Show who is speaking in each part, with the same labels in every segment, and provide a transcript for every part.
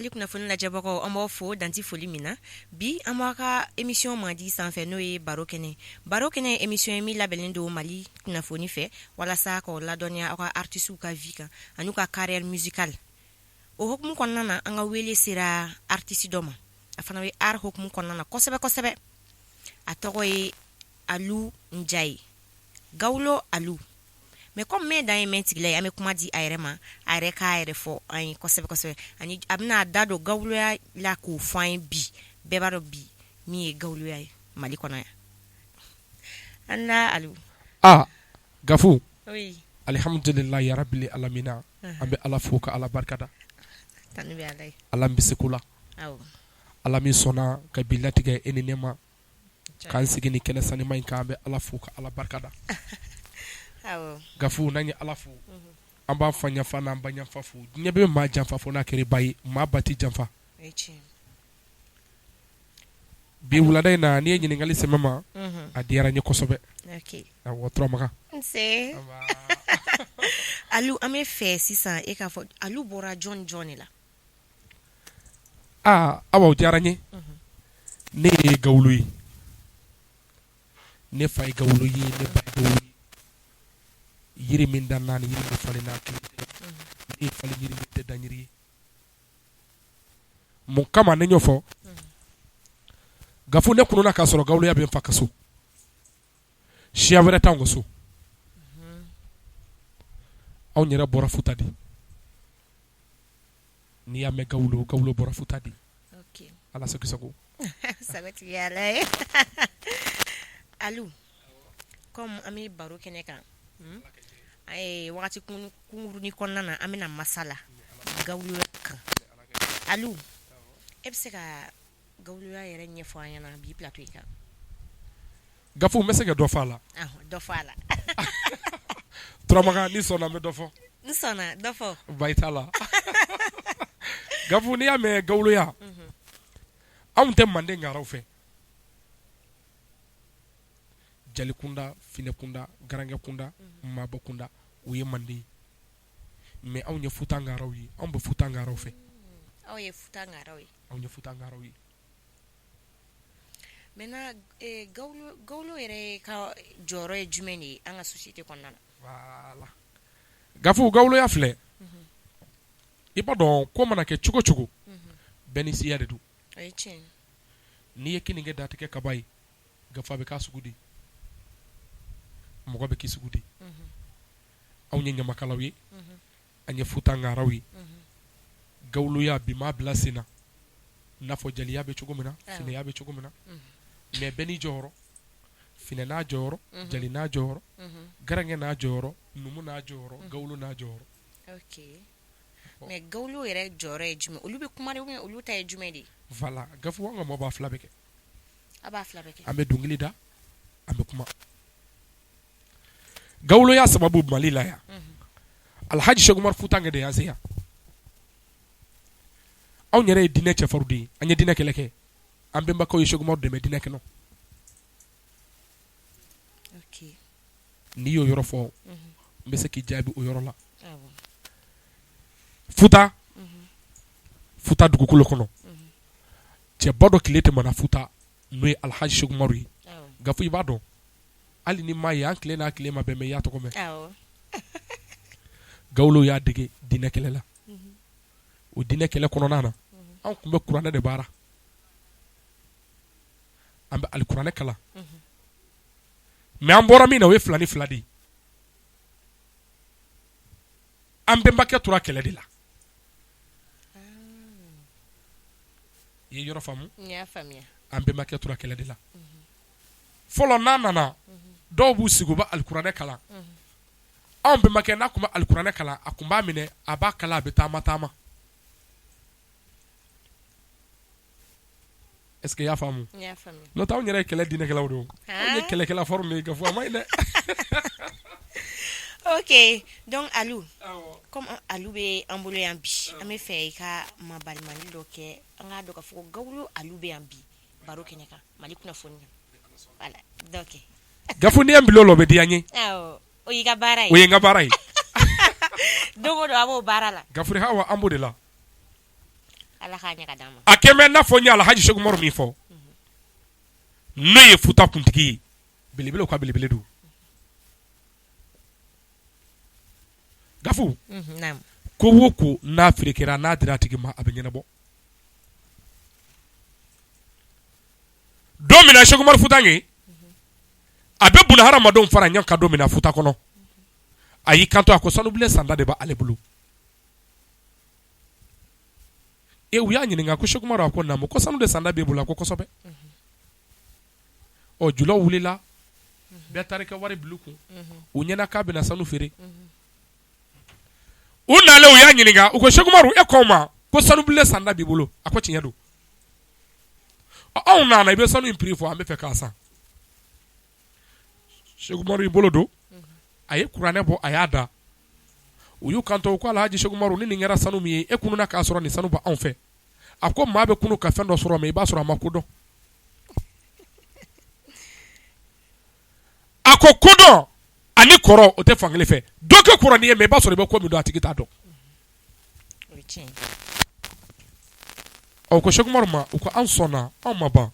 Speaker 1: Mali kunnafoni lajɛbagaw, an b'aw fo dan tɛ foli min na. Bi, an b'a ka émission mandi sanfɛ, n'o ye Baro Kɛnɛ. Baro Kɛnɛ ye émission ye min labɛnnen don Mali kunnafoni fɛ, walasa k'aw ladɔnniya aw ka artistes ka vie kan ani ka carrière musicale. O hukumu kɔnɔna na, an ka wele sera artiste dɔ ma. A fana bɛ art hukumu kɔnɔna na kosɛbɛ kosɛbɛ. A tɔgɔ ye Alu Njaye, Gawulo Alu. Mais comme mɛn dan ye mɛn tigila ye, an bɛ kuma di a yɛrɛ ma, a yɛrɛ k'a yɛrɛ fɔ an ye kosɛbɛ kosɛbɛ, ani a bɛna a da don gawuloya la k'o fɔ an ye bi. Bɛɛ b'a dɔn bi min ye gawuloya ye Mali kɔnɔ yan. An la Alu.
Speaker 2: Aa Gafu. Oui. Alihamdulilayi yarabili alamina. An bɛ Ala fo ka Ala barikada.
Speaker 1: Tanu bɛ Ala ye.
Speaker 2: Ala min bɛ se ko la.
Speaker 1: Awɔ.
Speaker 2: Ala min sɔnna ka bi latigɛ e ni ne ma. K'an sigi ni kɛnɛ sanima in kan, an bɛ Ala fo ka Ala barikada. Gafu, n'an ye Ala fo, an b'an fa ɲɛfa n'an ba ɲɛfa fo. Diɲɛ bɛ maa janfa fo n'a kɛra ba ye, maa ba tɛ janfa. Bi wulada in na, n'i ye ɲininkali sɛmɛ ma, a diyara n ye kosɛbɛ. Awɔ, Turamagan.
Speaker 1: Nse. Alu, an bɛ fɛ sisan e k'a fɔ Alu bɔra jɔn jɔn de la?
Speaker 2: Aa Awa, o diyara n ye. Ne ye gawulo ye, ne fa ye gawulo ye, ne ba ye gawulo ye. Yiri min danna ni yiri min falenna kelen tɛ. Ne ye falen yiri min tɛ dan yiri ye. Mun kama ne y'o fɔ? Gafu, ne kununna k'a sɔrɔ gawuloya bɛ n fa ka so. Siya wɛrɛ t'anw ka so. Anw yɛrɛ bɔra Futa de. N'i y'a mɛn gawulo, gawulo bɔra Futa de. Ala sago i sago.
Speaker 1: Sagotigiya Ala ye. Alu, comme an bɛ baro kɛnɛ kan, wagati kunkuruni kɔnɔna na, an bɛna masala gawuloya kan. Alu, e bɛ se ka gawuloya yɛrɛ ɲɛfɔ an ɲɛna bi plateau in kan?
Speaker 2: Gafu, n bɛ se ka dɔ fɔ a la.
Speaker 1: Dɔ fɔ a la.
Speaker 2: Turamagan, n'i sɔnna, n bɛ dɔ fɔ.
Speaker 1: N sɔnna, dɔ fɔ.
Speaker 2: Baasi t'a la. Gafu, n'i y'a mɛn gawuloya, anw tɛ manden garaw fɛ. Jalikunda, finɛkunda, garankɛkunda, mabɔkunda, o ye manden ye. Mais anw ye Futa garaw ye, anw bɛ Futa garaw fɛ.
Speaker 1: Aw ye Futa garaw ye.
Speaker 2: Anw ye Futa garaw ye.
Speaker 1: Maintenant, gawulo yɛrɛ ka jɔyɔrɔ ye jumɛn de ye an ka société kɔnɔna na?
Speaker 2: Voilà, Gafu, gawuloya filɛ, i b'a dɔn ko mana kɛ cogo cogo, bɛɛ ni siya de don.
Speaker 1: O ye tiɲɛ ye.
Speaker 2: N'i ye keninge datigɛ kaba ye, Gafu, a bɛ k'a sugu de ye. Mɔgɔ bɛ k'i sugu de ye. Anw ye ɲamakalaw ye, an ye Futa garaw ye. Gawuloya bi maa bila sen na, n'a fɔ jeliya bɛ cogo min na, finɛya bɛ cogo min na, mais bɛɛ n'i jɔyɔrɔ. Finɛ n'a jɔyɔrɔ, jeli n'a jɔyɔrɔ, garankɛ n'a jɔyɔrɔ, numu n'a jɔyɔrɔ, gawulo n'a jɔyɔrɔ.
Speaker 1: Ok, mais gawulo yɛrɛ jɔyɔrɔ ye jumɛn? Olu bɛ kuma de ou bien olu ta ye jumɛn de ye?
Speaker 2: Voilà Gafu, an ka maaw b'a fila bɛɛ kɛ.
Speaker 1: A b'a fila bɛɛ kɛ.
Speaker 2: An bɛ dɔnkili da, an bɛ kuma. Gawuloya sababu Mali la yan, Alhaji Seku Umaru Futanke de y'an se yan. Anw yɛrɛ ye diinɛ cɛfarinw de ye, an ye diinɛ kɛlɛ kɛ. An bɛnbakɛw ye Seku Umaru dɛmɛ diinɛ kɔnɔ. N'i y'o yɔrɔ fɔ, n bɛ se k'i jaabi o yɔrɔ la. Futa, Futa dugukolo kɔnɔ, cɛba dɔ tile tɛmɛna Futa, n'o ye Alhaji Seku Umaru ye. Gafu, i b'a dɔn, hali ni m'a ye, an tile n'a tile ma bɛn, mais i y'a tɔgɔ mɛn. Gawulow y'a dege diinɛ kɛlɛ la. O diinɛ kɛlɛ kɔnɔna na, anw tun bɛ kuranɛ de baara, an bɛ alikuranɛ kalan, mais an bɔra min na, o ye fila ni fila de ye. An bɛnbakɛ tora kɛlɛ de la. I ye yɔrɔ faamu? An bɛnbakɛ tora kɛlɛ de la. Fɔlɔ, n'a nana, dɔw b'u sigi, u bɛ alikuranɛ kalan. Anw bɛnbakɛ, n'a tun bɛ alikuranɛ kalan, a tun b'a minɛ, a b'a kalan, a bɛ taama taama. Est-ce que i y'a faamu? N'o tɛ, anw yɛrɛ ye kɛlɛ diinɛkɛlaw de ye, anw ye kɛlɛkɛla farinw de ye. Gafu, a ma ɲi dɛ.
Speaker 1: Ok, donc Alu, comme Alu bɛ an bolo yan bi, an bɛ fɛ i ka mabalimani dɔ kɛ, an k'a dɔn k'a fɔ ko Gawulo Alu bɛ yan bi baro kɛnɛ kan, Mali kunnafoni kan. Voilà, dɔ kɛ.
Speaker 2: Gafu, n'i ye n bila o la, o bɛ diya n ye.
Speaker 1: Awɔ, o y'i ka baara ye.
Speaker 2: O ye n ka baara ye.
Speaker 1: Don o don a b'o baara la.
Speaker 2: Gafuri Hawa, an b'o de la. A kɛlen n'a fɔ n ye Alhaji Seku Umaru min fɔ, n'o ye Futa kuntigi ye, belebelew ka belebele don. Gafu,
Speaker 1: naamu,
Speaker 2: ko o ko n'a ferekera n'a dira a tigi ma, a bɛ ɲɛnabɔ. Don min na Seku Umaru Futanke a bɛ buna hadamadenw fara ɲɔgɔn kan don min na Futa kɔnɔ, a y'i kanto a ko sanubilen sanda de b'ale bolo. E u y'a ɲininka ko Seku Umaru, a ko naamu, ko sanu de sanda b'e bolo? A ko kosɛbɛ. Ɔ julaw wulila, bɛɛ taara i ka wari bila u kun, u ɲɛna k'a bɛna sanu feere. U nalen u y'a ɲininka, u ko Seku Umaru, e ko ma ko sanubilen sanda b'i bolo? A ko tiɲɛ don. Anw nana i bɛ sanu in prix fɔ, an bɛ fɛ k'a san. Seku Umaru y'i bolo don, a ye kuranɛ bɔ, a y'a da. U y'u kanto ko Alhaji Seku Umaru, ni nin kɛra sanu min ye, e kununa k'a sɔrɔ nin sanu bɛ anw fɛ. A ko maa bɛ kunu ka fɛn dɔ sɔrɔ, mais i b'a sɔrɔ a ma ko dɔn. A ko kodɔn ani kɔrɔ o tɛ fankelen fɛ. Dɔ ka kɔrɔ n'i ye, mais i b'a sɔrɔ i bɛ ko min dɔn, a tigi t'a dɔn. Ɔ ko Seku Umaru ma, u ko an sɔnna, anw ma ban.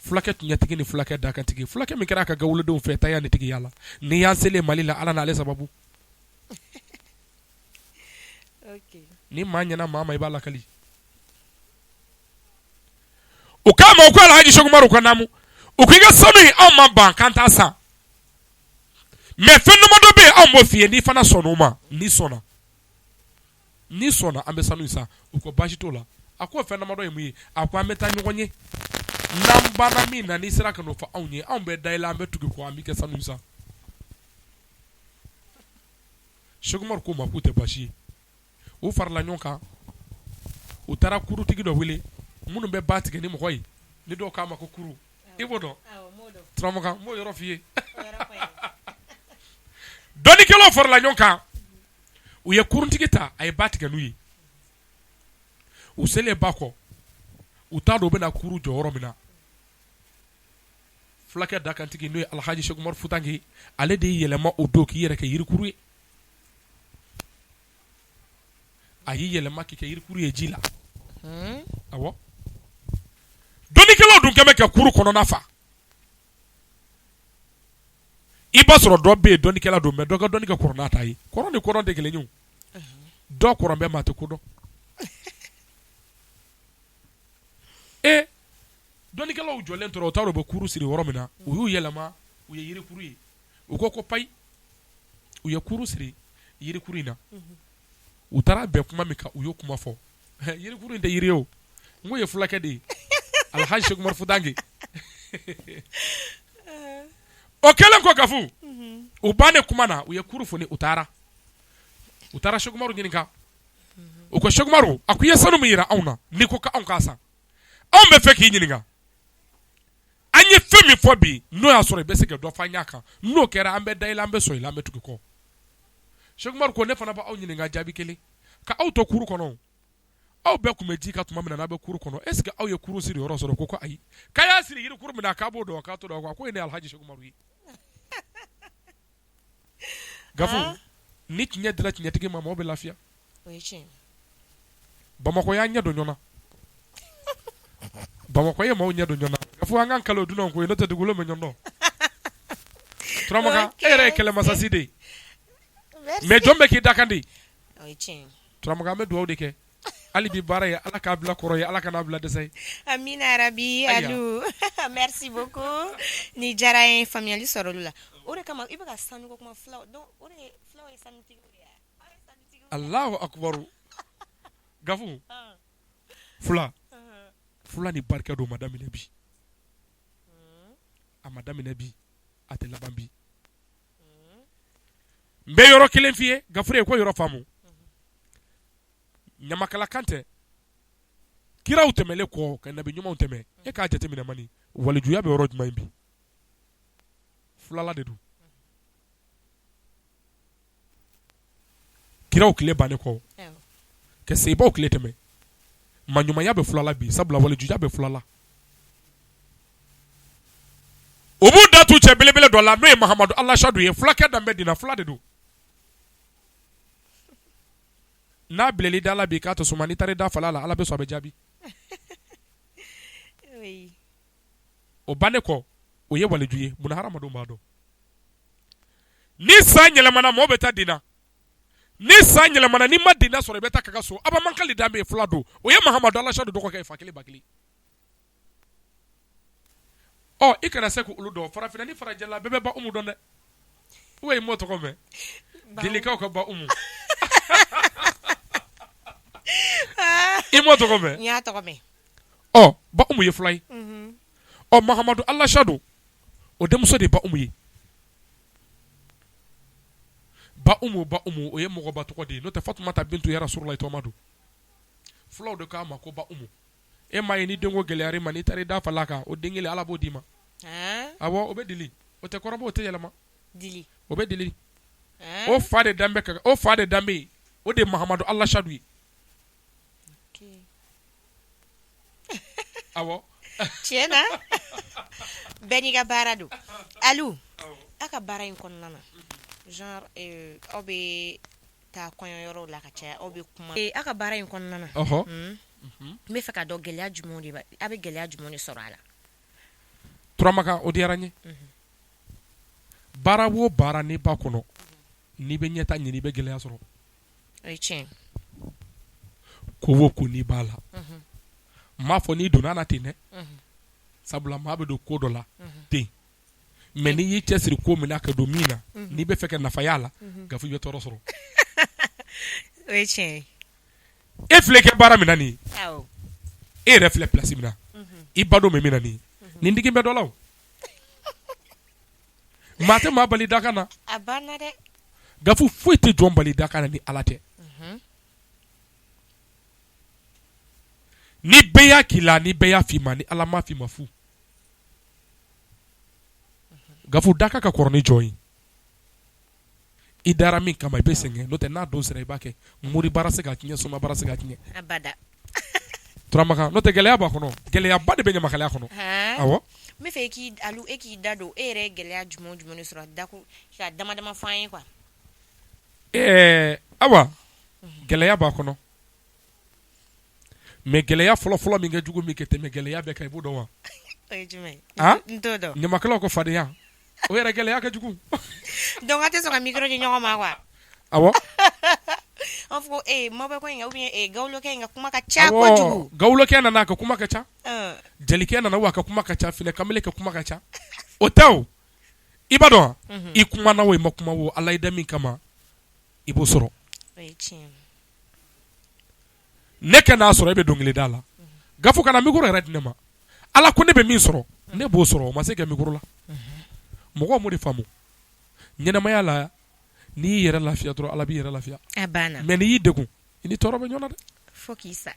Speaker 2: Fulakɛ tiɲɛtigi ni fulakɛ dakantigi, fulakɛ min kɛra a ka gawulendenw fɛ taya ni tigiya la, n'i y'an selen Mali la, Ala n'ale sababu. Ni maa ɲɛna maa ma, i b'a lakali. U k'a ma ko Alhaji Seku Umaru ka naamu, u ko i ka sanu in, anw ma ban k'an t'a san, mais fɛn damadɔ bɛ yen, anw b'o f'i ye, n'i fana sɔnn'o ma, n'i sɔnna, n'i sɔnna, an bɛ sanu in san. U ko baasi t'o la. A ko fɛn damadɔ ye mun ye? A ko an bɛ taa ɲɔgɔn ye, n'an banna min na, n'i sera ka n'o fɔ anw ye, anw bɛ da i la, an bɛ tugu i kɔ, an b'i ka sanu in san. Seku Umaru k'u ma k'u tɛ baasi ye. U farala ɲɔgɔn kan, u taara kurutigi dɔ wele, minnu bɛ ba tigɛ ni mɔgɔ ye, ni dɔw k'a ma ko kuru, i b'o dɔn? Turamakan, n b'o yɔrɔ f'i ye. Dɔnnikɛlaw farala ɲɔgɔn kan, u ye kuruntigi ta, a ye ba tigɛ n'u ye. U selen ba kɔ, u t'a dɔn u bɛna kuru jɔ yɔrɔ min na. Fulakɛ dakantigi, n'o ye Alhaji Seku Umaru Futanke, ale de y'i yɛlɛma o don k'i yɛrɛ kɛ yirikuru ye. A y'i yɛlɛma k'i kɛ yirikuru ye ji la. Awɔ, dɔnnikɛlaw dun kɛlen bɛ ka kuru kɔnɔna fa. I b'a sɔrɔ dɔ bɛ yen, dɔnnikɛla don, mais dɔ ka dɔnni ka kɔrɔ n'a ta ye. Kɔrɔ ni kodɔn tɛ kelen ye. Dɔ kɔrɔ bɛ, maa tɛ ko dɔn. E dɔnnikɛlaw jɔlen tora, u t'a dɔn u bɛ kuru siri yɔrɔ min na. U y'u yɛlɛma, u ye yirikuru ye. U ko payi, u ye kuru siri yirikuru in na. U taara bɛn kuma min kan, u y'o kuma fɔ. Yirikuru in tɛ yiri ye o, n ko ye fulakɛ de ye, Alhaji Seku Umaru Futanke. O kɛlen kɔ, Gafu, u bannen kuma na, u ye kuru foni, u taara. U taara Seku Umaru ɲininka. U ko Seku Umaru, a ko i ye sanu min jira anw na, n'i ko anw k'a san, anw bɛ fɛ k'i ɲininka, an ye fɛn min fɔ bi, n'o y'a sɔrɔ i bɛ se ka dɔ fɔ an y'a kan, n'o kɛra an bɛ da i la, an bɛ sɔn i la, an bɛ tugu i kɔ. Seku Umaru ko ne fana b'aw ɲininka jaabi kelen. Ka aw to kuru kɔnɔ, aw bɛɛ tun bɛ ji kan tuma min na, n'a bɛ kuru kɔnɔ, est ce que aw ye kuru siri yɔrɔ sɔrɔ? Ko ayi. K'a y'a siri yirikuru min na, k'a b'o dɔn? K'a t'o dɔn. Ko ye ne Alhaji Seku Umaru ye. Gafu, ni tiɲɛ dira tiɲɛtigi ma, maaw bɛ lafiya. Bamakɔ y'an ɲɛ don ɲɔgɔn na, Bamakɔ ye maaw ɲɛ don ɲɔgɔn na. Gafu, an ka kalo dunan ko n'o tɛ dugukolo bɛ ɲɔgɔn dɔn. Turamakan, e yɛrɛ ye kɛlɛmasasi de ye, mais jɔn bɛ k'i dakan de? Turamakan, an bɛ dugawu de kɛ hali bi. Baara ye, Ala k'a bila kɔrɔ ye, Ala kan'a bila dɛsɛ ye.
Speaker 1: Amina rabi. Alu, merci beaucoup, ni diyara n ye, faamuyali sɔrɔ la. O de kama i bɛ ka sanuko kuma fulaw, donc o de fulaw ye sanutigiw de ye.
Speaker 2: Allahu akbar. Gafu, fula fula ni barika don ma daminɛ bi, a ma daminɛ bi, a tɛ laban bi. N bɛ yɔrɔ kelen f'i ye, Gafure, ye ko yɔrɔ faamu. Ɲamakalakan tɛ. Kiraw tɛmɛlen kɔ ka nabi ɲumanw tɛmɛ, e k'a jateminɛ mani, walijuya bɛ yɔrɔ jumɛn bi? Fulala de don. Kiraw tile bannen kɔ ka seyibaw tile tɛmɛ, maɲumanya bɛ fulala bi, sabula walijuya bɛ fulala. U b'u da tu cɛ belebele dɔ la, n'o ye Mahamadu Alasadu ye. Fulakɛ danbɛ dina fula de don. N'a bilali da la bi k'a to suma, n'i taara i da fala la, Ala bɛ sɔn a bɛ jaabi. O bannen kɔ, o ye waliju ye. Munna hadamadenw b'a dɔn? Ni san yɛlɛmana, mɔgɔ bɛ taa dina. Ni san yɛlɛmana, n'i ma dina sɔrɔ, i bɛ taa Kaga so. Abamankali danbe fila don. O ye Mahamadu Alasadu dɔgɔkɛ ye, fa kelen ba kelen. Ɔ, i kana se k'olu dɔn. Farafinna ni farajɛla, bɛɛ bɛ ba Umu dɔn dɛ. Ou i m'o tɔgɔ mɛn? Jelikaw ka ba Umu, i m'o tɔgɔ mɛn?
Speaker 1: N y'a tɔgɔ mɛn.
Speaker 2: Ɔ, ba Umu ye fila ye. Ɔ, Mahamadu Alasadu, o denmuso de ye ba Umu ye. Ba Umu, ba Umu, o ye mɔgɔba tɔgɔ de ye. N'o tɛ, Fatumata Bintu ya Rasululayi tɔgɔma don. Fulaw de k'a ma ko ba Umu. E m'a ye, ni denko gɛlɛyara i ma, n'i taara i da fala kan, o den kelen, Ala b'o d'i ma. Awɔ, o bɛ dili, o tɛ kɔrɔbɔ, o tɛ yɛlɛma, o bɛ dili. O fa de danbe o fa de danbe yen, o de ye Mahamadu Alasadu ye. Awɔ.
Speaker 1: Tiɲɛ na, bɛɛ n'i ka baara don. Alu, aw ka baara in kɔnɔna na, genre aw bɛ taa kɔɲɔyɔrɔw la ka caya, aw bɛ kuma aw ka baara in kɔnɔna na, n bɛ fɛ ka dɔn gɛlɛya jumɛnw de aw bɛ gɛlɛya jumɛnw de sɔrɔ a la?
Speaker 2: Turamakan, o diyara n ye. Baara o baara n'i b'a kɔnɔ, n'i bɛ ɲɛta ɲini, i bɛ gɛlɛya sɔrɔ.
Speaker 1: O ye tiɲɛ.
Speaker 2: Ko o ko n'i b'a la, n m'a fɔ n'i donna la ten dɛ, sabula maa bɛ don ko dɔ la ten, mais n'i y'i cɛsiri ko min na ka don min na, n'i bɛ fɛ ka nafa y'a la, Gafu, i bɛ tɔɔrɔ sɔrɔ.
Speaker 1: O ye tiɲɛ ye.
Speaker 2: E filɛ kɛ baara min na nin ye, e yɛrɛ filɛ place min na, i ba don bɛ min na nin ye, nin digi bɛ dɔ la o. Maa tɛ maa bali dakan na.
Speaker 1: A banna dɛ.
Speaker 2: Gafu, foyi tɛ jɔn bali dakan na ni Ala tɛ. Ni bɛɛ y'a k'i la, ni bɛɛ y'a f'i ma, ni Ala m'a f'i ma, fu. Gafu, dakan ka kɔrɔ ni jɔn ye. I dara min kama, i bɛ sɛgɛn. N'o tɛ, n'a don sera, i b'a kɛ. Mori baara se ka tiɲɛ, soma baara se ka tiɲɛ.
Speaker 1: Abada.
Speaker 2: Turamakan, n'o tɛ, gɛlɛya b'a kɔnɔ. Gɛlɛyaba de bɛ ɲamakalaya kɔnɔ. Awɔ.
Speaker 1: N bɛ fɛ Alu, e k'i da don, e yɛrɛ ye gɛlɛya jumɛn jumɛn de sɔrɔ dakun ka dama dama fɔ an ye quoi.
Speaker 2: Ɛɛ Awa, gɛlɛya b'a kɔnɔ, mais gɛlɛya fɔlɔfɔlɔ min kɛ jugu min kɛ tɛmɛ gɛlɛya bɛɛ kan, i b'o dɔn wa?
Speaker 1: O ye jumɛn ye? N t'o dɔn.
Speaker 2: Ɲamakalaw ka fadenya, o yɛrɛ gɛlɛya ka jugu.
Speaker 1: Donc a tɛ sɔn ka micro di ɲɔgɔn ma quoi.
Speaker 2: Awɔ.
Speaker 1: An fɔ ko mabɔkɛ in ou bien gawulokɛ in ka kuma ka ca kojugu.
Speaker 2: Gawulokɛ nana, a ka kuma ka ca. Jelikɛ nana, wa a ka kuma ka ca. Finɛ kamalen ka kuma ka ca. O tɛ o, i b'a dɔn wa? I kumana o, i ma kuma o, Ala y'i da min kama, i b'o sɔrɔ.
Speaker 1: O ye tiɲɛ ye.
Speaker 2: Ne kɛ n'a sɔrɔ e bɛ dɔnkili da la, Gafu, kana micro yɛrɛ di ne ma. Ala ko ne bɛ min sɔrɔ, ne b'o sɔrɔ, o ma se kɛ micro la. Mɔgɔw m'o de faamu ɲɛnamaya la. N'i y'i yɛrɛ lafiya dɔrɔn, Ala b'i yɛrɛ lafiya.
Speaker 1: A banna.
Speaker 2: Mais n'i y'i degun, i ni tɔɔrɔ bɛ ɲɔgɔn na dɛ.
Speaker 1: Fo k'i sa.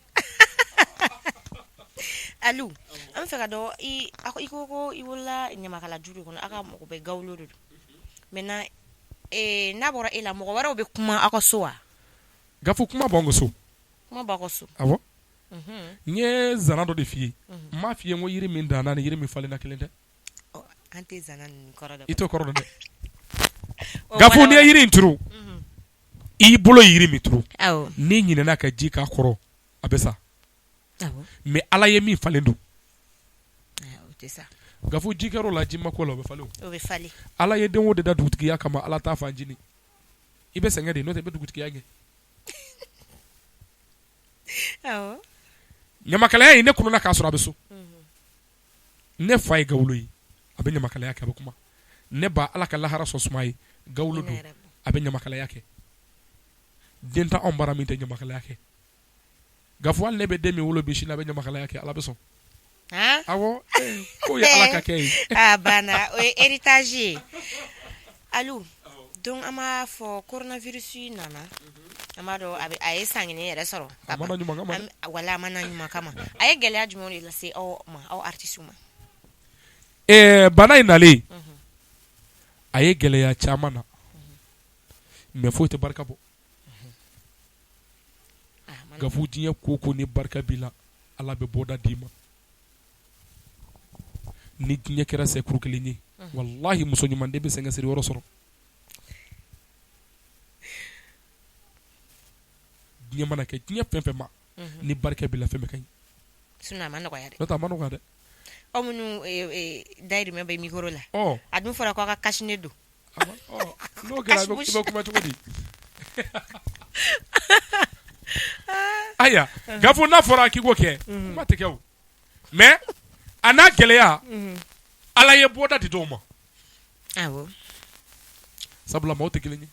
Speaker 1: Alu, an bɛ fɛ ka dɔn, i ko ko i wolola ɲamakala du de kɔnɔ, aw ka mɔgɔ bɛɛ gawulo de don. Maintenant n'a bɔra e la, mɔgɔ wɛrɛw bɛ kuma aw ka so wa?
Speaker 2: Gafu, kuma b'anw ka so.
Speaker 1: Kuma b'aw ka so.
Speaker 2: Awɔ. N ye zana dɔ de f'i ye. N m'a f'i ye n ko yiri min danna ni yiri min falenna kelen tɛ.
Speaker 1: An tɛ zana ninnu kɔrɔ dɔn.
Speaker 2: I t'o kɔrɔ dɔn dɛ. Gafu, n'i ye yiri in turu, i bolo ye yiri min turu, n'i ɲinɛna ka ji k'a kɔrɔ, a bɛ sa. Mais Ala ye min falen don. Gafu, ji kɛr'o la, ji ma k'o la, o bɛ falen.
Speaker 1: O bɛ falen.
Speaker 2: Ala ye den o de da dugutigiya kama, Ala t'a fa ncinin. I bɛ sɛgɛn de, n'o tɛ i bɛ dugutigiya kɛ. Ɲamakalaya in, ne kununna k'a sɔrɔ a bɛ so. Ne fa ye gawulo ye, a bɛ ɲamakalaya kɛ, a bɛ kuma. Ne ba, Ala ka lahara sɔn suma ye, gawulo don, a bɛ ɲamakalaya kɛ. Den tɛ anw bara min tɛ ɲamakalaya kɛ. Gafu, hali ne bɛ den min wolo bi, sini a bɛ ɲamakalaya kɛ, Ala bɛ sɔn. Awɔ, k'o ye Ala ka kɛ ye.
Speaker 1: A banna, o ye héritage ye. Alu, donc an b'a fɔ coronavirus nana, an b'a dɔn a ye san kelen yɛrɛ sɔrɔ.
Speaker 2: A ma na ɲuman kama dɛ.
Speaker 1: Wala a ma na ɲuman kama. A ye gɛlɛya jumɛnw de lase aw ma, aw artistes ma?
Speaker 2: Ɛɛ, bana in nalen, a ye gɛlɛya caman na, mais foyi tɛ barika bɔ. Gafu, diɲɛ ko ko ni barika b'i la, Ala bɛ bɔda d'i ma. Ni diɲɛ kɛra sɛkuru kelen ye, walahi, muso ɲuman den bɛ sɛgɛn siri yɔrɔ sɔrɔ. Diɲɛ mana kɛ diɲɛ fɛn fɛn ma, ni barika b'i la, fɛn bɛɛ ka ɲi.
Speaker 1: Sinon a ma nɔgɔya dɛ.
Speaker 2: N'o tɛ a ma nɔgɔya dɛ.
Speaker 1: Aw minnu dayirimɛ bɛ micro la, a dun fɔra k'aw ka cache-nez don.
Speaker 2: N'o kɛra i bɛ kuma cogo di? Ayiwa Gafu, n'a fɔra k'i k'o kɛ, kuma tɛ kɛ o, mais a n'a gɛlɛya, Ala ye bɔda di dɔw ma. Sabula maaw tɛ kelen ye,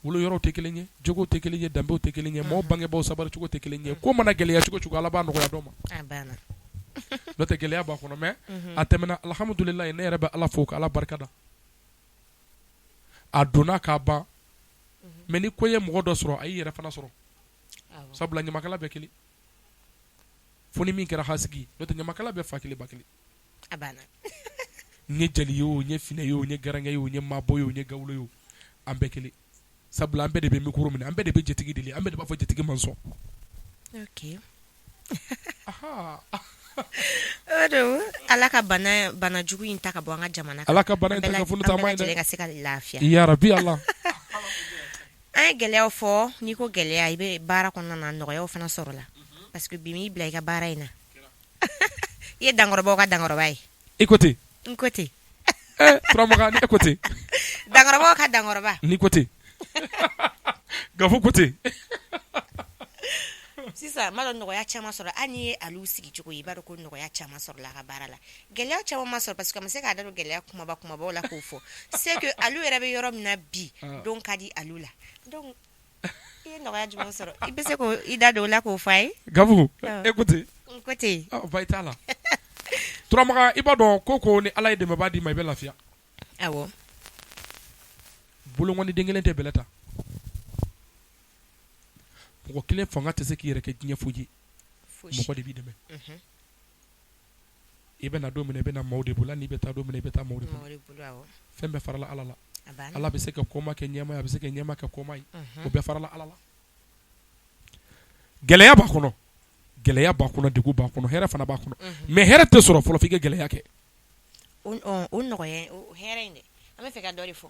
Speaker 2: wolo yɔrɔw tɛ kelen ye, jogow tɛ kelen ye, danbew tɛ kelen ye, maaw bangebaaw sabali cogo tɛ kelen ye. Ko mana gɛlɛya cogo cogo, Ala b'a nɔgɔya dɔw ma. N'o tɛ gɛlɛya b'a kɔnɔ, mais a tɛmɛna, alhamdulilayi. Ne yɛrɛ bɛ Ala fo ka Ala barika da. A donna k'a ban, mais ni ko ye mɔgɔ dɔ sɔrɔ, a y'i yɛrɛ fana sɔrɔ, sabula ɲamakala bɛɛ kelen, fo ni min kɛra hasigi. N'o tɛ ɲamakala bɛɛ fa kelen ba kelen. N ye jeli ye o, n ye finɛ ye o, n ye garankɛ ye o, n ye mabɔ ye o, n ye gawulo ye o, an bɛɛ kelen, sabula an bɛɛ de bɛ micro minɛ, an bɛɛ de bɛ jatigi deli, an bɛɛ de b'a fɔ jatigi ma sɔn.
Speaker 1: Ala ka bana jugu in ta ka bɔ an ka jamana.
Speaker 2: Ala ka bana in ta
Speaker 1: ka se ka lafiya.
Speaker 2: Yarabi Ala.
Speaker 1: An ye gɛlɛyaw fɔ. N'i ko gɛlɛya, i bɛ baara kɔnɔna na, nɔgɔyaw fana sɔrɔ la, parce que bi m'i bila i ka baara in na, i ye dankɔrɔbaw ka dankɔrɔba ye.
Speaker 2: I ko ten.
Speaker 1: N ko ten.
Speaker 2: Turamagan, e ko ten.
Speaker 1: Dankɔrɔbaw ka dankɔrɔba.
Speaker 2: N'i ko ten, Gafu ko ten.
Speaker 1: Sisan n b'a dɔn nɔgɔya caman sɔrɔ. Hali n'i ye Alu sigi cogo ye, i b'a dɔn ko nɔgɔya caman sɔrɔla a ka baara la. Gɛlɛya caman ma sɔrɔ, parce que a ma se k'a da don gɛlɛya kumaba kumabaw la k'o fɔ. C'est que Alu yɛrɛ bɛ yɔrɔ min na bi, don ka di Alu la. Donc i ye nɔgɔya jumɛn sɔrɔ? I bɛ se k'i da don o la k'o fɔ a ye?
Speaker 2: Gafu, e ko ten.
Speaker 1: N ko ten.
Speaker 2: Ba t'a la, Turamagan. I b'a dɔn ko ni Ala ye dɛmɛbaa d'i ma, i bɛ lafiya.
Speaker 1: Awɔ.
Speaker 2: Bolonkɔni den kelen tɛ bɛlɛ ta. Mɔgɔ kelen fanga tɛ se k'i yɛrɛ kɛ diɲɛ foyi ye. Mɔgɔ de b'i dɛmɛ. I bɛ na don min na, i bɛ na maaw de bolo. N'i bɛ taa don min na, i bɛ taa maaw de bolo. Fɛn bɛɛ farala Ala la. Ala bɛ se ka koma kɛ ɲɛma ye, a bɛ se ka ɲɛma kɛ koma ye. O bɛɛ farala Ala la. Gɛlɛya b'a kɔnɔ, gɛlɛya b'a kɔnɔ, degun b'a kɔnɔ, hɛrɛ fana b'a kɔnɔ, mais hɛrɛ tɛ sɔrɔ fɔlɔ f'i ka gɛlɛya kɛ.
Speaker 1: O nɔgɔya, hɛrɛ in dɛ, an bɛ fɛ ka dɔ de fɔ.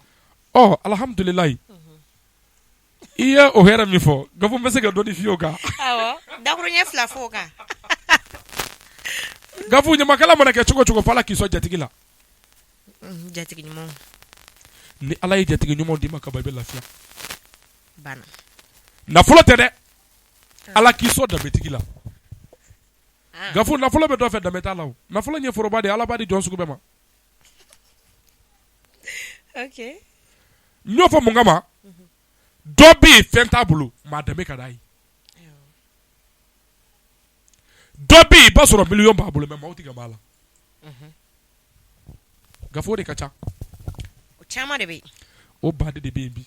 Speaker 2: Ɔ, alhamdulilayi, i ye o hɛrɛ min fɔ, Gafu, n bɛ se ka dɔɔni f'i ye o kan.
Speaker 1: Awɔ, dakuruɲɛ 2 fɔ o kan.
Speaker 2: Gafu, ɲamakala mana kɛ cogo cogo, fo Ala k'i sɔn jatigi la.
Speaker 1: Jatigi ɲumanw.
Speaker 2: Ni Ala ye jatigi ɲumanw d'i ma ka ban, i bɛ lafiya.
Speaker 1: Banna.
Speaker 2: Nafolo tɛ dɛ, Ala k'i sɔn danbetigi la. Gafu, nafolo bɛ dɔ fɛ, danbe t'a la. O nafolo ye foroba de ye, Ala b'a di jɔn sugu bɛɛ ma. N y'o fɔ mun kama? Dɔ bɛ yen, fɛn t'a bolo, maa danbe ka d'a ye. Dɔ bɛ yen, i b'a sɔrɔ miliyɔn b'a bolo, mais maaw tɛ ka b'a la. Gafu, o de ka ca.
Speaker 1: O caman de bɛ yen.
Speaker 2: O baden de bɛ yen bi.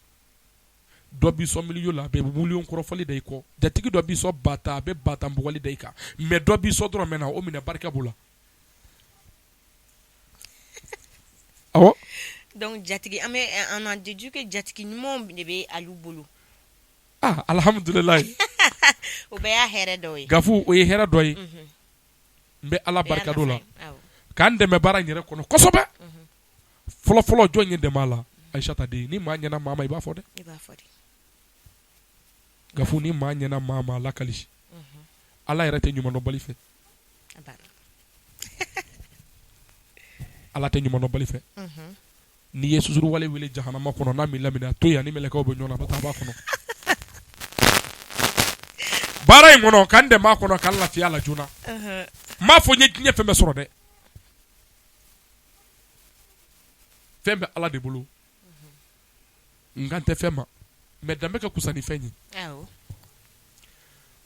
Speaker 2: Dɔ b'i sɔn miliyɔn la, a bɛ miliyɔn kɔrɔfɔli da i kɔ. Jatigi dɔ b'i sɔn 10 000, a bɛ 10 000 bugɔli da i kan, mais dɔ b'i sɔn dɔrɔmɛ na, o minɛ, barika b'o la. Awɔ.
Speaker 1: Donc jatigi, an bɛ an en déduit que jatigi ɲumanw de bɛ Alu bolo.
Speaker 2: Ah, alhamdulilayi.
Speaker 1: O bɛɛ y'a hɛrɛ dɔ ye.
Speaker 2: Gafu, o ye hɛrɛ dɔ ye. N bɛ Ala barika d'o la k'an dɛmɛ baara in yɛrɛ kɔnɔ kosɛbɛ. Fɔlɔ fɔlɔ, jɔn ye dɛmɛ a la? Ayisata den. Ni maa ɲɛna maa ma, i b'a fɔ dɛ. Gafu, ni maa ɲɛna maa ma, lakali. Ala yɛrɛ tɛ ɲumandɔnbali fɛ. Ala tɛ ɲumandɔnbali fɛ. N'i ye susuruwale wele jahanama kɔnɔ, n'a m'i laminɛ, a to yen, a ni mɛlɛkɛw bɛ ɲɔgɔn na, a bɛ taa b'a kɔnɔ. Baara in kɔnɔ, k'an dɛmɛ a kɔnɔ, k'an lafiya la joona. N m'a fɔ n ye diɲɛ fɛn bɛɛ sɔrɔ dɛ. Fɛn bɛ Ala de bolo. N kan tɛ fɛn ma, mais danbe ka kusa ni fɛn ye.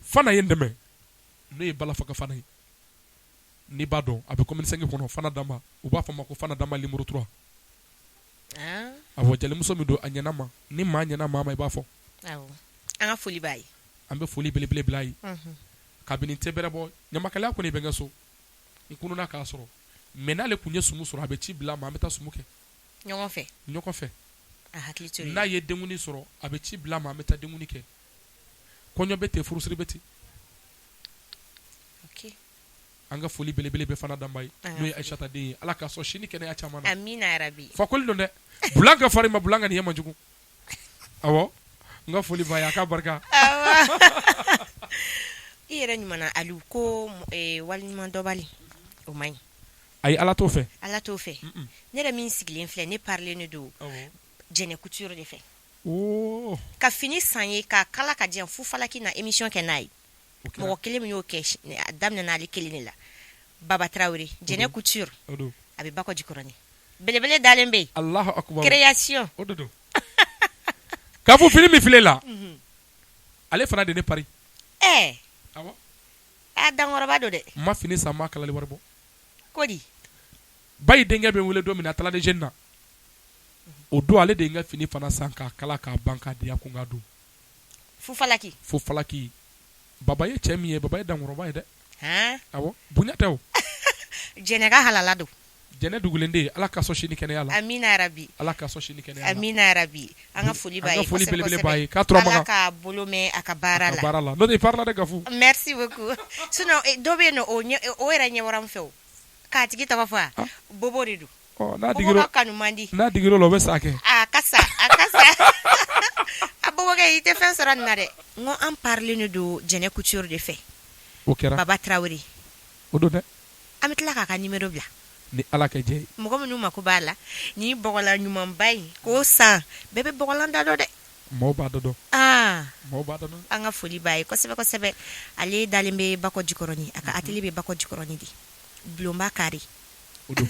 Speaker 2: Fana ye n dɛmɛ, n'o ye Balafaga Fana ye. N'i b'a dɔn, a bɛ commune 5 kɔnɔ. Fana Danba, u b'a fɔ a ma ko Fana Danba numéro 3. Awɔ, jelimuso min don, a ɲɛna ma. Ni maa ɲɛna maa ma, i b'a fɔ.
Speaker 1: An ka foli b'a ye.
Speaker 2: An bɛ foli belebele bila a ye. Kabini tɛ bɛrɛ bɔ ɲamakalaya kɔni, bɛ n ka so, n kununa k'a sɔrɔ, mais n'ale tun ye sumu sɔrɔ, a bɛ ci bila a ma, an bɛ taa sumu kɛ
Speaker 1: ɲɔgɔn fɛ.
Speaker 2: Ɲɔgɔn fɛ. N'a ye denkundi sɔrɔ, a bɛ ci bila a ma, an bɛ taa denkundi kɛ. Kɔɲɔ bɛ ten, furusiri bɛ ten. An ka foli belebele bɛ Fana Danba ye, n'o ye Ayisata den ye. Ala k'a sɔn si ni kɛnɛya caman na.
Speaker 1: Amina yarabi.
Speaker 2: Fakoli don dɛ, bulan ka farin ma, bulan ka nin ye man jugu. Awɔ, n ka foli b'a ye, a ka barika.
Speaker 1: Awɔ. I yɛrɛ ɲuman Alu ko waliɲuman dɔnbali o man ɲi.
Speaker 2: Ayi, Ala t'o fɛ.
Speaker 1: Ala t'o fɛ. Ne yɛrɛ min sigilen filɛ, ne parilen don Jɛnɛ Couture de fɛ. Ka fini san ye k'a kala ka di yan Fufalaki na émission kɛ n'a ye. Mɔgɔ kelen min y'o kɛ, a daminɛna ale kelen de la. Baba Tarawele, Jɛnɛ Couture, a bɛ Bakɔ Jikɔrɔni. Belebele dalen bɛ yen.
Speaker 2: Alahu akibaru.
Speaker 1: Création.
Speaker 2: O de don. K'a fɔ fini min filɛ la, ale fana de ne pari.
Speaker 1: Ɛɛ!
Speaker 2: Awɔ.
Speaker 1: A dankɔrɔba don dɛ.
Speaker 2: N ma fini san, n ma kalali wari bɔ.
Speaker 1: Ko di?
Speaker 2: Ba denkɛ bɛ n wele don min na a taara les jeunes na. O don ale de ye n ka fini fana san k'a kala k'a ban k'a di yan ko n k'a don.
Speaker 1: Fufalaki.
Speaker 2: Fufalaki. Baba ye cɛ min ye, Baba ye dankɔrɔba ye dɛ.
Speaker 1: Han!
Speaker 2: Awɔ, bonya tɛ o.
Speaker 1: Jɛnɛ ka halala don.
Speaker 2: Jɛnɛ dugulen de Ala ka sɔn si ni kɛnɛya la.
Speaker 1: Amina yarabi.
Speaker 2: Ala ka sɔn si ni kɛnɛya la.
Speaker 1: Amina yarabi. An ka foli b'a ye
Speaker 2: An ka foli
Speaker 1: kosɛbɛ
Speaker 2: belebele
Speaker 1: kosɛbɛ.
Speaker 2: b'a ye. K'a tora
Speaker 1: Ala
Speaker 2: Makan.
Speaker 1: k'a bolo mɛn a ka baara
Speaker 2: A ka
Speaker 1: la.
Speaker 2: baara la. N'o tɛ i farila dɛ Gafu.
Speaker 1: Merci beaucoup. Sinon dɔ bɛ yen nɔ o ɲɛ o yɛrɛ ɲɛ bɔra n fɛ o. K'a tigi tɔgɔ fɔ wa? Bobo de don.
Speaker 2: Ɔ n'a
Speaker 1: Bobo
Speaker 2: digir'o
Speaker 1: ka kanu man di.
Speaker 2: N'a digir'o la o bɛ sa kɛ.
Speaker 1: A ka sa, a ka sa. A bobokɛ i tɛ fɛn sɔrɔ nin na dɛ. N ko an parilen de don Jɛnɛ Couture de fɛ.
Speaker 2: O kɛra.
Speaker 1: Baba Tarawele.
Speaker 2: O don dɛ.
Speaker 1: An bɛ tila k'a ka numéro bila.
Speaker 2: Ni Ala ka jɛ ye.
Speaker 1: Mɔgɔ minnu mako b'a la ni bɔgɔlan ɲumanba in k'o san bɛɛ bɛ bɔgɔlan da dɔn dɛ.
Speaker 2: Maaw b'a da dɔn.
Speaker 1: Aa
Speaker 2: Maaw b'a da dɔn.
Speaker 1: An ka foli b'a ye kosɛbɛ kosɛbɛ. Ale dalen bɛ Bakɔ Jikɔrɔni, a ka atelier bɛ Bakɔ Jikɔrɔni de. Bulonba kari.
Speaker 2: O don.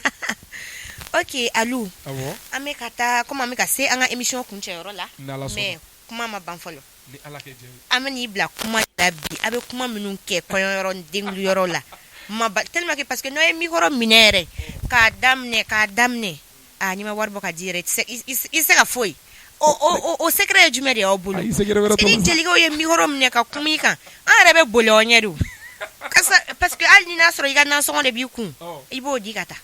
Speaker 1: Ok Alu.
Speaker 2: Awɔ.
Speaker 1: An bɛ ka taa comme an bɛ ka se an ka émission kuncɛyɔrɔ la.
Speaker 2: Ni Ala sɔnna.
Speaker 1: Mais kuma ma ban fɔlɔ.
Speaker 2: Ni Ala ka jɛ ye.
Speaker 1: An bɛ n'i bila kuma la bi, a bɛ kuma minnu kɛ kɔɲɔyɔrɔ ni denkunliyɔrɔ la. Ma ba tellement que parce que n'aw ye micro minɛ yɛrɛ k'a daminɛ k'a daminɛ, aa n'i ma wari bɔ ka di yɛrɛ i tɛ se i tɛ se ka foyi. O secret ye jumɛn de y'aw bolo?
Speaker 2: Ayi, secret wɛrɛ t'o
Speaker 1: Ni
Speaker 2: la.
Speaker 1: jelikɛw ye micro minɛ ka kuma i kan, an yɛrɛ bɛ boli aw ɲɛ de o. Parce que hali ni n'a sɔrɔ i ka nasɔngɔ de b'i kun, i b'o di ka taa.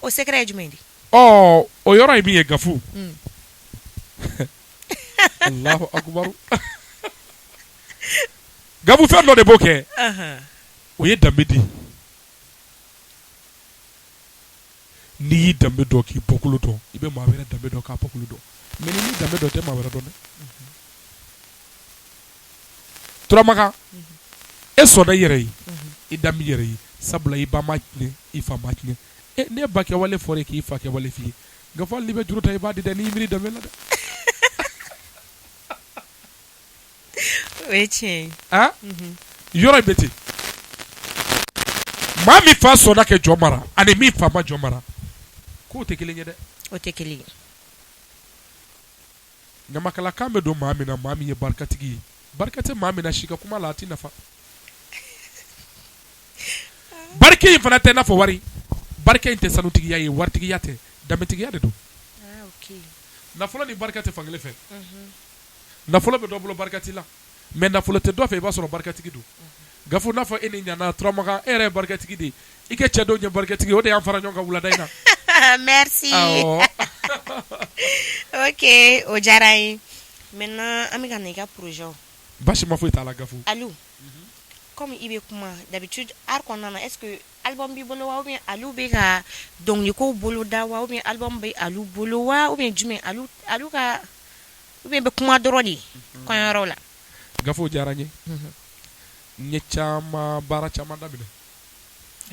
Speaker 1: O secret ye jumɛn de ye?
Speaker 2: Ɔ, o yɔrɔ ye min ye Gafu. Allahu akubaru. Gafu fɛn dɔ de b'o kɛ. O ye danbe di. N'i y'i danbe dɔn k'i bɔkolo dɔn, i bɛ maa wɛrɛ danbe dɔn k'a bɔkolo dɔn. Mais n'i m'i danbe dɔn, i tɛ maa wɛrɛ dɔn dɛ. Turamakan, e sɔnna i yɛrɛ ye, i danbe i yɛrɛ ye, sabula i ba ma tiɲɛ, i fa ma tiɲɛ. E ne ba kɛwale fɔra e k'i fa kɛwale f'i ye. Gafu hali n'i bɛ juru ta i b'a di dɛ, n'i miiri danbe la dɛ.
Speaker 1: O ye tiɲɛ ye.
Speaker 2: Han? Yɔrɔ in bɛ ten. Maa min fa sɔnna ka jɔn mara ani min fa ma jɔn mara, k'o tɛ kelen ye dɛ.
Speaker 1: O tɛ kelen ye.
Speaker 2: Ɲamakalakan bɛ don maa min na, maa min ye barikatigi ye. Barika tɛ maa min na, si ka kuma la a t'i nafa. Barika in fana tɛ n'a fɔ wari. Barika in tɛ sanutigiya ye, waritigiya tɛ, danbetigiya de don.
Speaker 1: Ah, ok.
Speaker 2: Nafolo ni barika tɛ fankelen fɛ. Nafolo bɛ dɔ bolo barika t'i la. Mais nafolo tɛ dɔ fɛ i b'a sɔrɔ barikatigi don. Gafu n'a fɔ e ni ɲana Turamakan e yɛrɛ ye barikatigi de ye. I ka cɛ dɔw ye barikatigi o de y'an fara ɲɔgɔn kan wulada in na.
Speaker 1: Merci.
Speaker 2: Awɔ.
Speaker 1: Ok, o diyara n ye. Maintenant an bɛ ka na i ka projet
Speaker 2: Baasi ma foyi t'a la Gafu.
Speaker 1: Alu, comme i bɛ kuma d'habitude art kɔnɔna na est ce que album b'i bolo wa ou bien Alu bɛ ka dɔnkilikow boloda wa ou bien album bɛ Alu bolo wa ou bien jumɛn Alu Alu ka ou bien i bɛ kuma dɔrɔn de kɔɲɔyɔrɔ la.
Speaker 2: Gafu o diyara n ye. N ye caman baara caman daminɛ.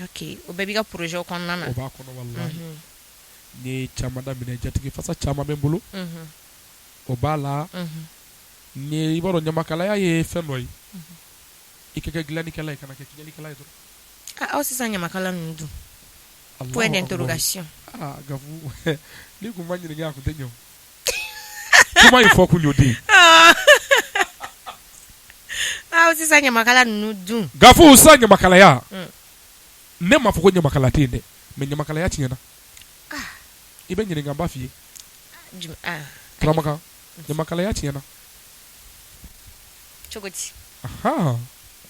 Speaker 1: Ok, o bɛɛ b'i ka projet kɔnɔna na.
Speaker 2: O b'a kɔnɔ walahi. N ye caman daminɛ jatigi fasa caman bɛ n bolo. O b'a la. N ye i b'a dɔn ɲamakalaya ye fɛn dɔ ye. I ka kɛ dilannikɛla ye kana kɛ tiɲɛnikɛla ye dɔrɔn.
Speaker 1: Aw sisan ɲamakala ninnu dun? Point d'interrogation.
Speaker 2: Aa Gafu n'i tun ma ɲininka a tun tɛ ɲɛ o. Kuma in fɔ kun y'o de ye.
Speaker 1: Aw sisan ɲamakala ninnu dun?
Speaker 2: Gafu sisan ɲamakalaya, ne m'a fɔ ko ɲamakala tɛ yen dɛ mais ɲamakalaya tiɲɛna. I bɛ ɲininka n b'a f'i ye. Turamakan ɲamakalaya tiɲɛna.
Speaker 1: Cogo di?
Speaker 2: Ahan,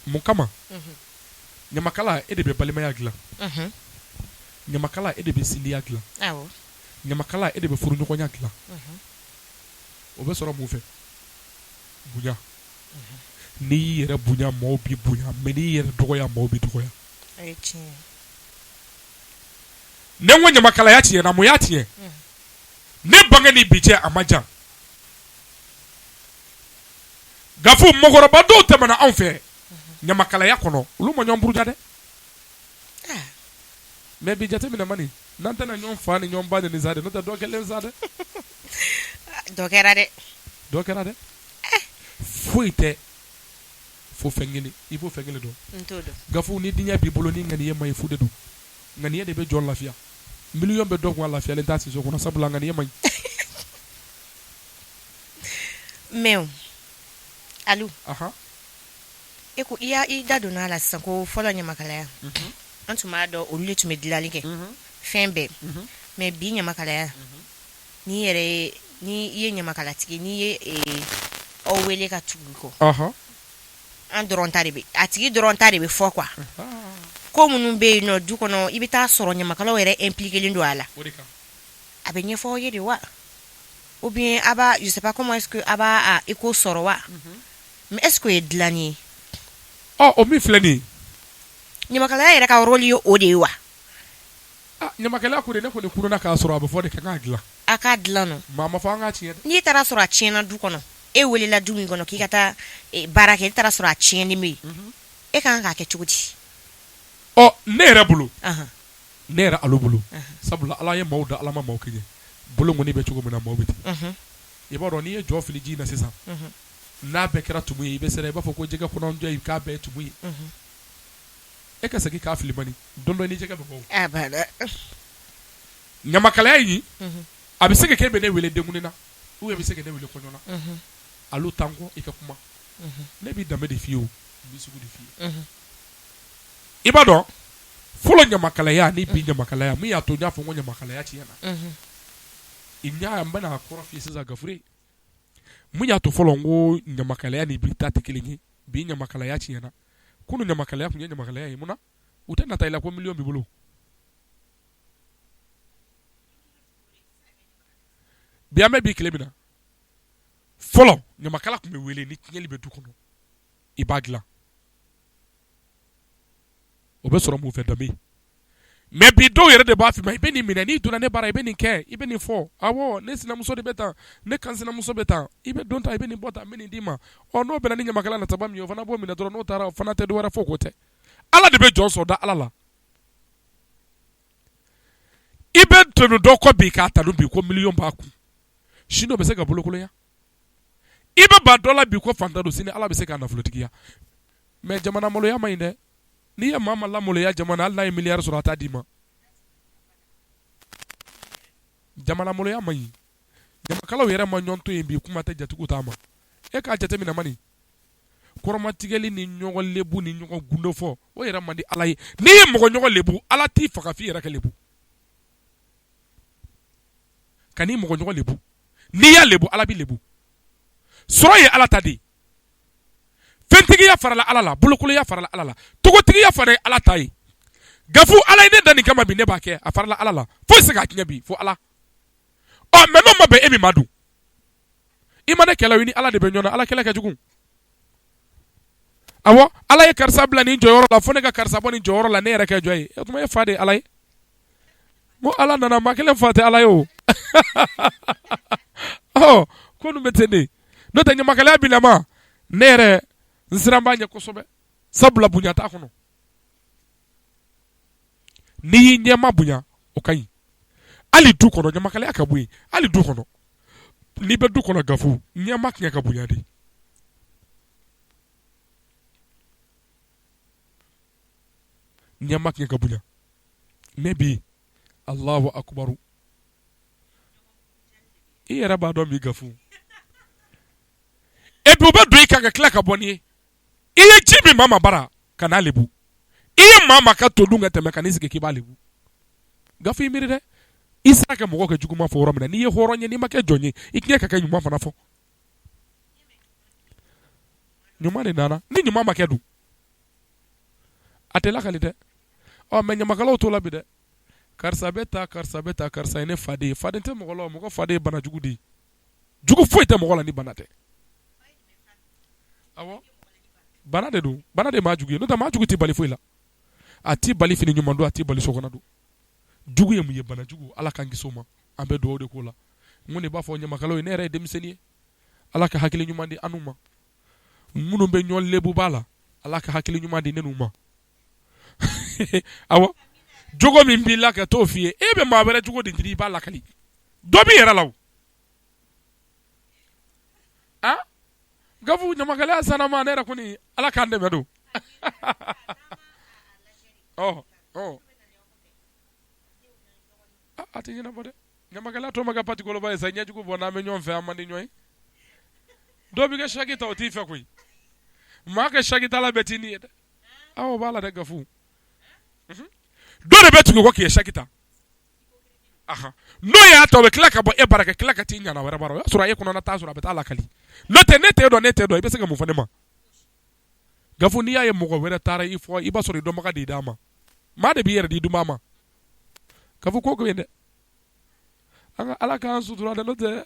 Speaker 2: mun kama? Ɲamakala e de bɛ balimaya dilan. Ɲamakala e de bɛ sindiya dilan.
Speaker 1: Awɔ.
Speaker 2: Ɲamakala e de bɛ furuɲɔgɔnya dilan. O bɛ sɔrɔ mun fɛ? Bonya. N'i y'i yɛrɛ bonya maaw b'i bonya mais n'i y'i yɛrɛ dɔgɔya maaw b'i dɔgɔya.
Speaker 1: O ye tiɲɛ ye.
Speaker 2: Ne ko ɲamakalaya tiɲɛna, mun y'a tiɲɛ? Ne bange ni bi cɛ a man jan. Gafu mɔgɔkɔrɔba dɔw tɛmɛna anw fɛ ɲamakalaya kɔnɔ, olu ma ɲɔgɔn buruja dɛ. Mais bi jateminɛ mani, n'an tɛna ɲɔgɔn fa ni ɲɔgɔn ba neni sa dɛ, n'o tɛ dɔ kɛlen sa dɛ.
Speaker 1: Dɔ kɛra dɛ.
Speaker 2: Dɔ kɛra dɛ. Foyi tɛ fo fɛn kelen, i b'o fɛn kelen dɔn?
Speaker 1: N t'o dɔn.
Speaker 2: Gafu ni diɲɛ b'i bolo ni ŋaniya man ɲi, fu de don. Ŋaniya de bɛ jɔn lafiya. Miliyɔn bɛ dɔ kun, a lafiyalen t'a siso kɔnɔ, sabula ŋaniya man ɲi.
Speaker 1: Mais Alu, e ko i y'a i da donna a la sisan ko fɔlɔ ɲamakalaya, an tun b'a dɔn olu de tun bɛ dilanli kɛ fɛn bɛɛ. Mais bi ɲamakalaya, n'i yɛrɛ ye ni i ye ɲamakalatigi, n'i ye aw wele ka tugu i kɔ, an dɔrɔn ta de bɛ a tigi dɔrɔn ta de bɛ fɔ quoi. Ko minnu bɛ yen nɔ du kɔnɔ, i bɛ taa sɔrɔ ɲamakalaw yɛrɛ impliqué don a la. A bɛ ɲɛfɔ aw ye de wa? Ou bien a b'a, je sais pas comment est-ce que a b'a écho sɔrɔ wa? Mais est-ce que o ye dilanni ye?
Speaker 2: Ɔ, o min filɛ nin ye.
Speaker 1: Ɲamakalaya yɛrɛ ka rôle ye o de ye wa?
Speaker 2: Ah, ɲamakalaya ko de, ne kɔni kununa k'a sɔrɔ a bɛ fɔ de ka k'a dilan.
Speaker 1: A k'a dilan nɔ.
Speaker 2: Maa ma fɔ an k'a tiɲɛ dɛ.
Speaker 1: N'i taara sɔrɔ a tiɲɛna du kɔnɔ, e welela du min kɔnɔ k'i ka taa baara kɛ, e taara sɔrɔ a tiɲɛnen bɛ yen, e ka kan k'a kɛ cogo di?
Speaker 2: Ɔ, ne yɛrɛ bolo. Ne yɛrɛ Alu bolo, sabula Ala ye maaw da, Ala ma maaw kɛɲɛ. Bolo kɔni bɛ cogo min na, maaw bɛ ten. I b'a dɔn, n'i ye jɔ fili ji in na sisan, n'a bɛɛ kɛra tumu ye, i bɛ siran, i b'a fɔ ko jɛgɛ kɔnɔjɔ in k'a bɛɛ ye tumu ye. E ka segin k'a fili mani, don dɔ ni jɛgɛ bɛ bɔ. Ɲamakalaya in, a bɛ se ka kɛ e bɛ ne wele denkundi na, ou bien e bɛ se ka ne wele kɔɲɔ na. Alu taa n kɔ, i ka kuma. Ne b'i danbe de f'i ye o, n b'i sugu de f'i ye. I b'a dɔn, fɔlɔ ɲamakalaya ni bi ɲamakalaya, min y'a to n y'a fɔ ko ɲamakalaya tiɲɛna, i ɲa, n bɛna a kɔrɔ f'i ye sisan Gafure. Mun y'a to fɔlɔ n ko ɲamakalaya ni bi ta tɛ kelen ye? Bi ɲamakalaya tiɲɛna. Kunun ɲamakalaya tun ye ɲamakalaya ye. Mun na u tɛ nata i la ko miliyɔn b'i bolo? Bi, an bɛ bi tile min na, fɔlɔ ɲamakala tun bɛ wele ni tiɲɛli bɛ du kɔnɔ, i b'a dilan. O bɛ sɔrɔ mun fɛ? Danbe. Mais bi dɔw yɛrɛ de b'a fɔ i ma, i bɛ nin minɛ, n'i donna ne bara, i bɛ nin kɛ, i bɛ nin fɔ. Awɔ, ne sinamuso de bɛ tan, ne kan sinamuso bɛ tan, i bɛ don ta, i bɛ nin bɔ tan, n bɛ nin d'i ma. Ɔ, n'o bɛnna ni ɲamakala nataba min ye, o fana b'o minɛ dɔrɔn. N'o taara, o fana tɛ dɔwɛrɛ fɔ k'o tɛ. Ala de bɛ jɔn sɔn, da Ala la. I bɛ tɛmɛ dɔ kɔ bi k'a tanu bi ko miliyɔn b'a kun, sini o bɛ se ka bolokolonya. I bɛ ba dɔ la bi ko fantan don, sini Ala bɛ se k'a nafolotigiya. Mais jamana maloya man ɲi dɛ. N'i ye maa ma lamaloya jamana, hali n'a ye miliyari sɔrɔ, a t'a d'i ma. Jamana maloya man ɲi. Ɲamakalaw yɛrɛ ma ɲɔgɔn to yen bi, kuma tɛ jatigiw ta ma. E k'a jateminɛ mani, kɔrɔmatigɛli ni ɲɔgɔn lebu ni ɲɔgɔn gundo fɔ, o yɛrɛ man di Ala ye. N'i ye mɔgɔ ɲɔgɔn lebu, Ala t'i faga f'i yɛrɛ ka lebu. Kan'i mɔgɔ ɲɔgɔn lebu. N'i y'a lebu, Ala b'i lebu. Sɔrɔ ye Ala ta de ye. Fɛntigiya farala Ala la, bolokoloya farala Ala la, togotigiya fana ye Ala ta ye. Gafu, Ala ye ne da nin kama bi, ne b'a kɛ, a farala Ala la. Foyi tɛ se k'a tiɲɛ bi fo Ala. Ɔ, mais n'o ma bɛn e min ma dun, i ma ne kɛlɛ, i ni Ala de bɛ ɲɔgɔn na. Ala kɛlɛ ka jugu. Awɔ, Ala ye karisa bila nin jɔyɔrɔ la, fo ne ka karisa bɔ nin jɔyɔrɔ la, ne yɛrɛ kɛ jɔn ye? O tuma e fa de ye Ala ye. Ko Ala nana, maa kelen fa tɛ Ala ye o. Ɔ, ko ninnu bɛ ten de. N'o tɛ, ɲamakalaya bilama, ne yɛrɛ n siran b'a ɲɛ kosɛbɛ, sabula bonya t'a kɔnɔ. N'i y'i ɲɛma bonya, o ka ɲi. Hali du kɔnɔ, ɲamakalaya ka bɔ yen, hali du kɔnɔ, n'i bɛ du kɔnɔ, Gafu, ɲɛma tiɲɛ ka bonya de. Ɲɛma tiɲɛ ka bonya. Mais bi, Alahu akubaru, i yɛrɛ b'a dɔn bi, Gafu, et puis u bɛ don i kan ka tila ka bɔ n'i ye. I ye ji min maa ma bara, ka n'a lebu. I ye maa ma ka to dun ka tɛmɛ, ka n'i sigi k'i b'a lebu. Gafu, i miiri dɛ. I sera ka mɔgɔ kɛ juguman fɔ yɔrɔ min na, n'i ye hɔrɔn ye, n'i ma kɛ jɔn ye, i tiɲɛ ka kɛ ɲuman fana fɔ. Ɲuman de nana. Ni ɲuman ma kɛ dun, a tɛ lakali dɛ. Ɔ, mais ɲamakalaw t'o la bi dɛ. Karisa bɛ taa, karisa bɛ taa, karisa ye ne faden ye. Faden tɛ mɔgɔ la. Mɔgɔ faden ye bana jugu de ye. Jugu foyi tɛ mɔgɔ la ni bana tɛ. Awɔ, bana de don. Bana de maa jugu ye. N'o tɛ, maa jugu tɛ bali foyi la. A t'i bali fini ɲuman don, a t'i bali sokɔnɔ don. Jugu ye mun ye? Bana jugu, Ala k'an kisi o ma. An bɛ dugawu de k'o la. N ko de b'a fɔ ɲamakalaw ye, ne yɛrɛ ye denmisɛnnin ye, Ala ka hakili ɲuman di an ma. Minnu bɛ ɲɔgɔn lebuba la, Ala ka hakili ɲuman di ne n'u ma. Awɔ, jogo min b'i la ka t'o f'i ye, e bɛ maa wɛrɛ jogo de di i b'a lakali. Dɔ b'i yɛrɛ la o. Ah, Gafu ɲamakalaya sanama ne yɛrɛ kɔni Ala k'an dɛmɛ don. Ɔ ɔ a tɛ ɲɛnabɔ dɛ. Ɲamakalaya tɔ ma kɛ patikoloba ye sa, ɲɛjugu bɔ n'an bɛ ɲɔgɔn fɛ, an man di ɲɔgɔn ye. Dɔw b'i ka saki ta, o t'i fɛ koyi. Maa ka saki tala bɛɛ t'i ni ye dɛ. Awɔ, o b'a la dɛ Gafu. Dɔ de bɛ tugu i kɔ k'i ye saki ta. N'o y'a ta, o bɛ tila ka bɔ e bara ka tila ka t'i ɲana wɛrɛ bara. O y'a sɔrɔ e kɔnɔna t'a sɔrɔ, a bɛ taa lakali. N'o tɛ ne t'e dɔn, ne t'e dɔn, i bɛ se ka mun fɔ ne ma? Gafu, n'i y'a ye mɔgɔ wɛrɛ taara i fɔ, i b'a sɔrɔ i dɔnbaga de y'i d'a ma. Maa de b'i yɛrɛ di i dunbaa ma. Gafu, ko ko yen dɛ. An ka Ala k'an sutura dɛ, n'o tɛ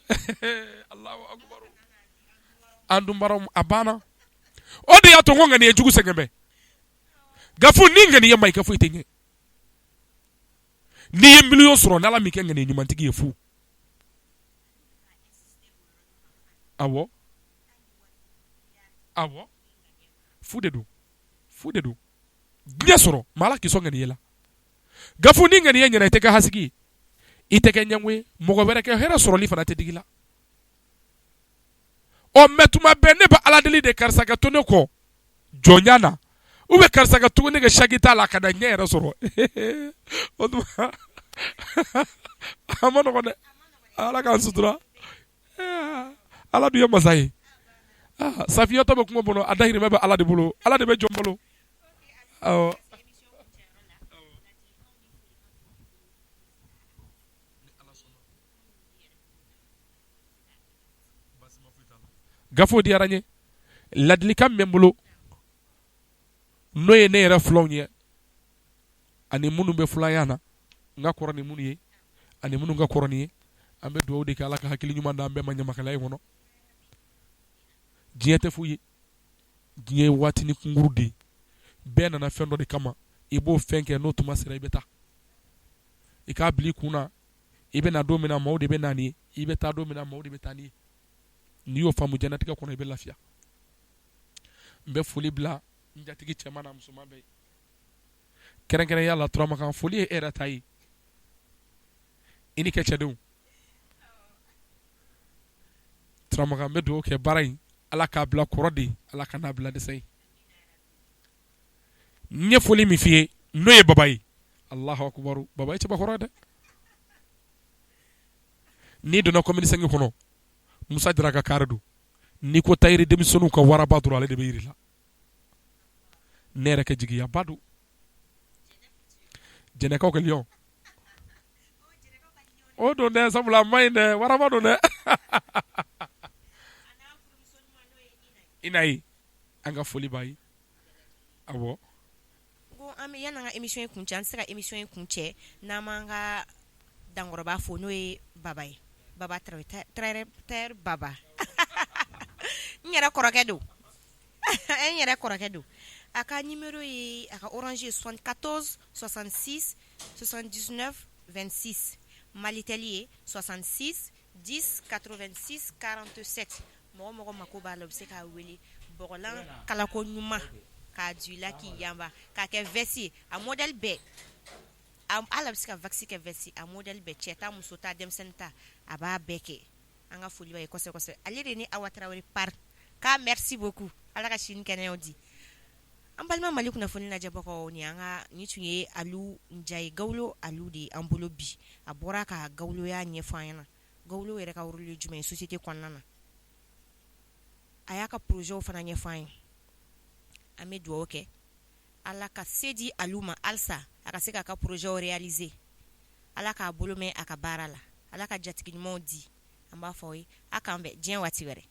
Speaker 2: Alahu akubaru. An dunbaraw a banna. O de y'a to n ko ŋaniya jugu sɛgɛn bɛ. Gafu, ni ŋaniya ma ɲi, i ka foyi tɛ ɲɛ. N'i ye miliyɔn sɔrɔ, n'Ala m'i kɛ ŋaniya ɲumantigi ye fu. Awɔ. Awɔ. Fu de don. Fu de don. Diɲɛ sɔrɔ, mais Ala k'i sɔn ŋaniya la. Gafu, ni ŋaniya ɲɛna, i tɛ kɛ hasigi ye, i tɛ kɛ ɲɛngo ye, mɔgɔ wɛrɛ kɛ hɛrɛ sɔrɔli fana tɛ digi la. Ɔ mais tuma bɛɛ ne bɛ Ala deli de karisa ka to ne kɔ jɔnya na, ou bien karisa ka tugu ne ka saki t'a la ka na ɲɛ yɛrɛ sɔrɔ. O tuma a ma nɔgɔn dɛ. Ala k'an sutura. Ala dun ye masa ye. Safiyatɔ bɛ kungo kɔnɔ, a dahirimɛ bɛ Ala de bolo, Ala de bɛ jɔn balo. Awɔ. Gafo diyara n ye. Ladilikan min bɛ n bolo, n'o ye ne yɛrɛ filanw ye ani minnu bɛ filanya na, n ka kɔrɔ ni minnu ye ani minnu ka kɔrɔ ni ye, an bɛ dugawu de kɛ Ala ka hakili ɲuman d'an bɛɛ ma ɲamakalaya in kɔnɔ. Diɲɛ tɛ foyi ye. Diɲɛ ye waatinin kunkuru de ye. Bɛɛ nana fɛn dɔ de kama, i b'o fɛn kɛ, n'o tuma sera i bɛ taa. I k'a bila i kun na, i bɛ na don min na, maaw de bɛ na n'i ye, i bɛ taa don min na, maaw de bɛ taa n'i ye. N'i y'o faamu diɲɛlatigɛ kɔnɔ, i bɛ lafiya. N bɛ foli bila n jatigi cɛman n'a musoman bɛɛ ye. Kɛrɛnkɛrɛnya la Turamakan, foli ye e yɛrɛ ta ye. I ni kɛ cɛdenw. Turamakan, n bɛ dugawu kɛ baara in, Ala k'a bila kɔrɔ de ye, Ala kan'a bila dɛsɛ ye. N ye foli min f'i ye, n'o ye Baba ye. Alahu akubaru, Baba ye cɛbakɔrɔ ye dɛ. N'i donna commune 5 kɔnɔ, Musa Jara ka kari don. N'i ko tayiri denmisɛnninw ka waraba dɔrɔn, ale de bɛ yir'i la. Ne yɛrɛ kɛ jigiyaba don. Jɛnɛkaw ka lion. O don dɛ, sabula a ma ɲi dɛ, waraba don dɛ. I n'a ye, an ka foli b'a ye. Awɔ.
Speaker 1: Ko an bɛ yan'an ka émission in kuncɛ, an tɛ se ka émission in kuncɛ n'an m'an ka dankɔrɔba fo, n'o ye Baba ye. Baba Tarawele, tailleur Baba. N yɛrɛ kɔrɔkɛ don. N yɛrɛ kɔrɔkɛ don. A ka numéro ye, a ka orange ye 74 66 79 26. Malitel ye 66 10 86 47. Mɔgɔ mɔgɔ mako b'a la, u bɛ se k'a wele. Bɔgɔlan kalako ɲuman k'a don i la k'i yanba k'a kɛ veste ye, a modèle bɛɛ. Hali a bɛ se ka wax kɛ veste, a modèle bɛɛ, cɛ ta, muso ta, denmisɛnnin ta, a b'a bɛɛ kɛ. An ka foli b'a ye kosɛbɛ kosɛbɛ. Ale de ni Awa Tarawele par k'a merci beaucoup. Ala ka sini kɛnɛyaw di. An balima Mali kunnafoni lajɛbagaw, ni an ka ni tun ye Alu Njaye, Gawulo Alu de ye an bolo bi. A bɔra ka gawuloya ɲɛfɔ an ɲɛna. Gawulo yɛrɛ ka rôle ye jumɛn ye société kɔnɔna na. A y'a ka projet fana ɲɛfɔ an ye. An bɛ dugawu kɛ Ala ka se di Alu ma halisa a ka se k'a ka projet réaliser. Ala k'a bolo mɛn a ka baara la. Ala ka jatigi ɲumanw di. An b'a fɔ aw ye a k'an bɛn diɲɛ waati wɛrɛ.